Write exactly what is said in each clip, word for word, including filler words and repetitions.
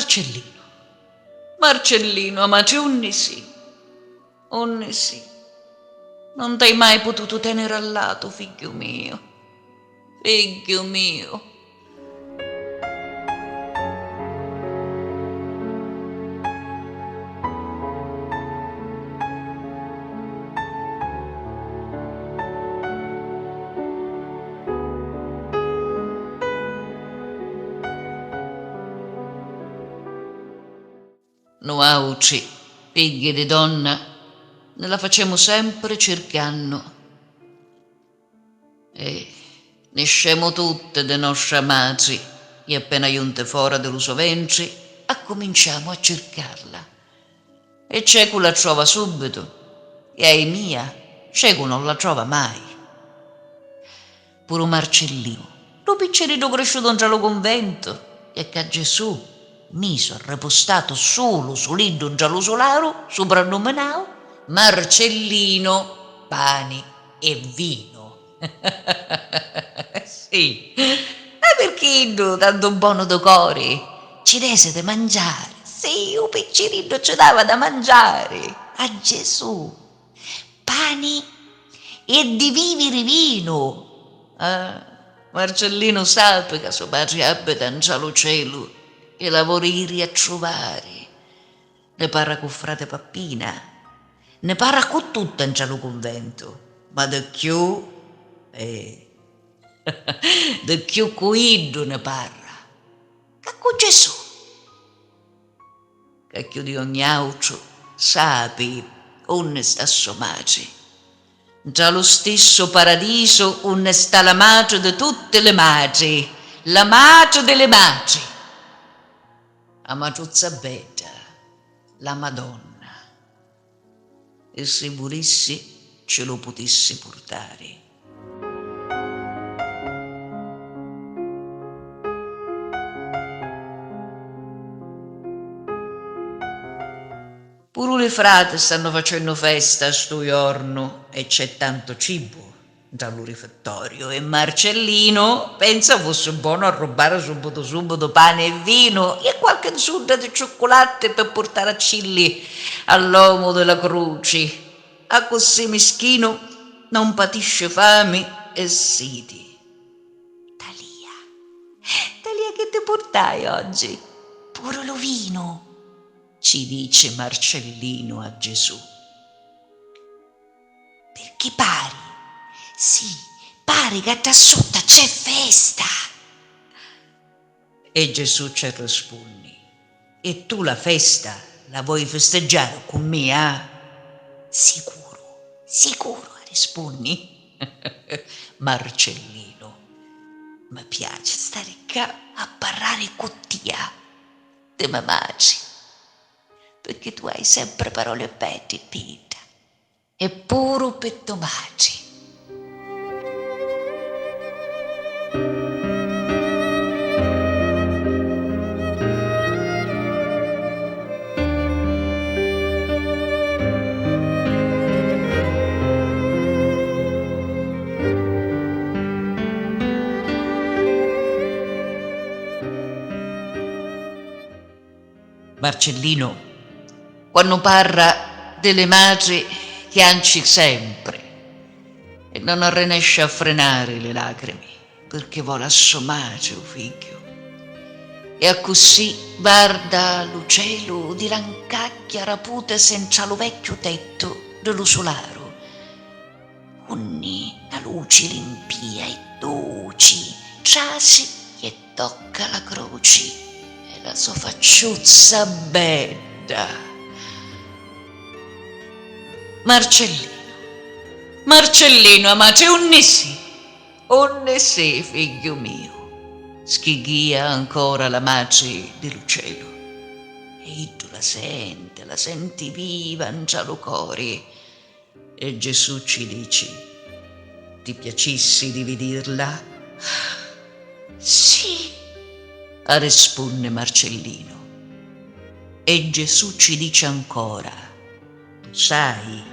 Marcellinu, Marcellinu, a matri unni si? Unni si? Non t'hai mai pututu teniri a latu, figghiu miu, figghiu miu. Nuautri, figghi di donna, ni la facemu sempri circannu. E niscemu tutti di nostra matri, e appena junti fora di lu so ventri, accuminciamu a circarla. E c'è cu la trova subitu, e ahi mia, c'è cu non la trova mai. Puru Marcellinu, lu picciriddu crisciutu ntra lu cunventu, e ca Gesù, misu arrepustatu sulu suliddu ntra lu sularu, suprannuminau Marcellinu pani e vinu. Sì, ma pirchì iddu, tantu bonu du cori, ci desi di mangiari. Sì, u picciriddu ci dava da mangiari a Gesù pani e di viviri vinu. Ah, Marcellinu sapi ca so matri abita ntra lu celu e la voli iri a truvari. Ni parra cu frati Pappina, ni parra cu tutti ntra lu cunventu, ma di cchiù, eh, di cchiù cu iddu ni parra, ca cu Gesù. Ca cchiù di ogni autru sapi unni sta so matri. Ntra lu stissu paradisu unni sta la matri di tutti li matri, la matri di li matri, a matruzza bedda, la Madonna. E si vulissi, ci lu putissi purtari. Puru li frati stannu facennu festa stu jornu e c'è tantu cibu nta lu rifittoriu e Marcellinu pensa fussi bonu arrubbari subitu subitu pani e vinu e qualchi zudda di ciucculatti pi purtaraccilli all'omu di la cruci, accussì mischinu non patisci fami e siti. Talia, talia chi ti purtai oggi? Puru lu vinu, ci dici Marcellinu a Gesù. Pirchì pari, sì, pari ca dda sutta c'è festa. E Gesù ci rispunni: E tu la festa la voi fistiggiari cu mia? Sicuru, sicuru, arrispunni Marcellinu. Mi piaci stari ccà a parrari cu tia di me matri, pirchì tu hai sempri paroli beddi pi idda. E puru pi to matri. Marcellinu, quannu parra di li matri, chianci sempri e non arrinesci a frinari li lacrimi, pirchì voli a so matri u figghiu. E accussì varda lu celu di la ncagghia raputasi ntra lu vecchiu tettu di lu sularu, unni na luci limpia e duci trasi e tocca la cruci e la so facciuzza bedda. Marcellinu, Marcellinu, a matri unni si? Unni si, figghiu miu? Schiggìa ancora la matri di lu celu. E iddu la senti, la senti viva ntra lu cori. E Gesù ci dici: Ti piacissi di vidirla? Sì, arrispunni Marcellinu. E Gesù ci dici ancora: Tu sai,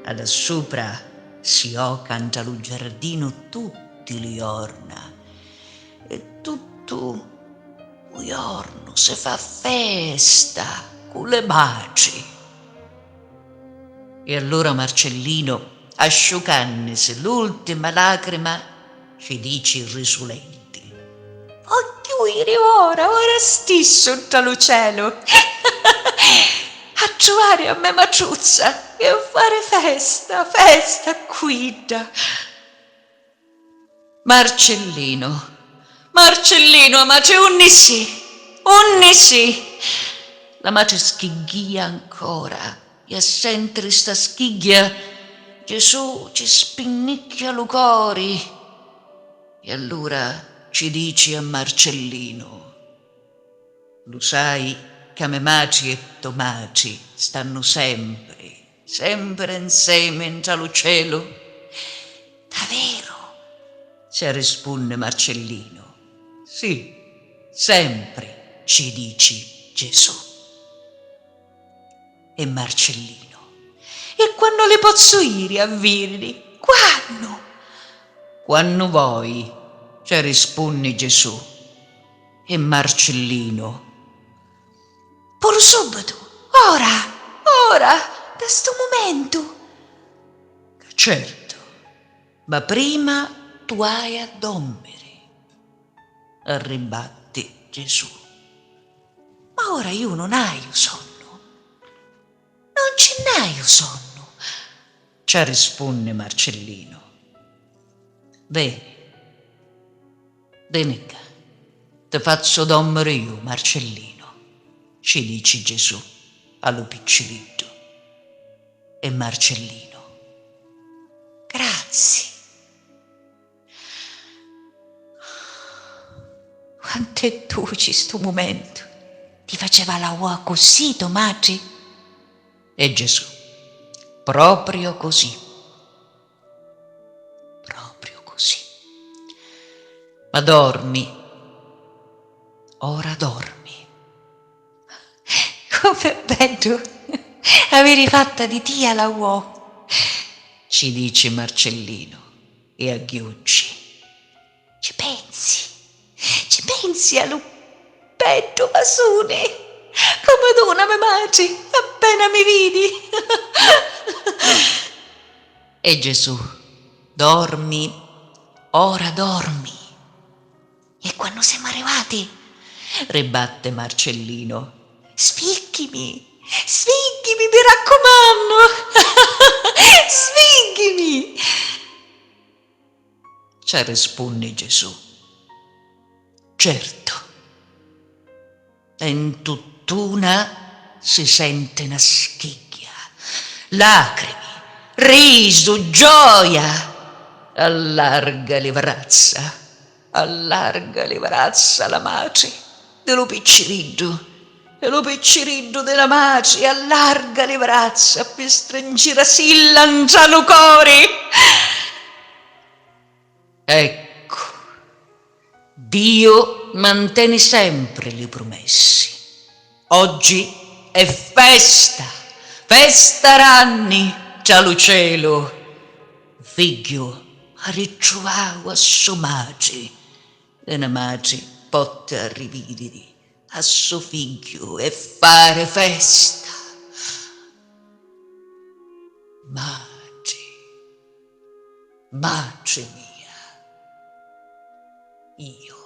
a là supra si joca nta lu giardinu tutti li jorna, e tuttu U jornu si fa festa cu li matri. E allura Marcellino, asciucannisi l'ultima lacrima, ci dici risulenti: "Vogghiu iri ora, ora stissu, nta lu celu, a truvari a me matruzza e a fari festa, festa cu idda." "Marcellino, Marcellino, a matri unni si? Unni si?" La matri schigghia ancora, e a sentiri sta schigghia, Gesù ci spinnicchia lu cori. E allura ci dici a Marcellino: "Lu sai ca me matri e to matri stannu sempri, sempri nsemi ntra lu celu?" "Daveru?" ci arrispunni Marcellino. "Sì, sempri," ci dici Gesù. E Marcellino: "E quannu li pozzu iri a viriri? Quannu?" "Quannu voi," ci arrispunni Gesù. E Marcellino: "Puru subitu, ora, ora, da stu mumentu." "Certu, ma prima tu hai a dommiri," arribatti Gesù. "Ma ora iu non haiu sonnu, non ci n'haiu sonnu," ci arrispunni Marcellino. "Veni, veni ccà, ti fazzu dommiri iu, Marcellino," ci dici Gesù a lu picciriddu. E Marcellino: "Grazie." "Quantu è duci stu mumentu! Ti faceva la ua così to matri?" E Gesù: "Proprio così, proprio così. Ma dormi, ora dormi." "Com'è beddu aviri fatta di tia la uò!" ci dici Marcellino e agghiunci: "Ci pensi, ci pensi a lu beddu vasuni ca mi duna me matri appena mi vidi!" E Gesù: "Dormi, ora dormi." "E quannu semu arrivati?" ribatte Marcellino. "Sfigghimi, sfigghimi, mi raccumannu, sfigghimi!" Ci arrispunni Gesù: "Certu." E 'n tutt'una si senti na schigghia, lacrimi, risu, gioia. Allarga li vrazza, allarga li vrazza la matri di lu picciriddu, e lu picciriddu di la matri allarga li vrazza pi stringirasilla ntra lu cori. Eccu, Diu manteni sempri li prumessi. Oggi è festa, festa ranni ntra lu celu. Figghiu arritruvau a so matri, e na matri potti arriviriri a so figghiu e fari festa. Matri, matri mia, iu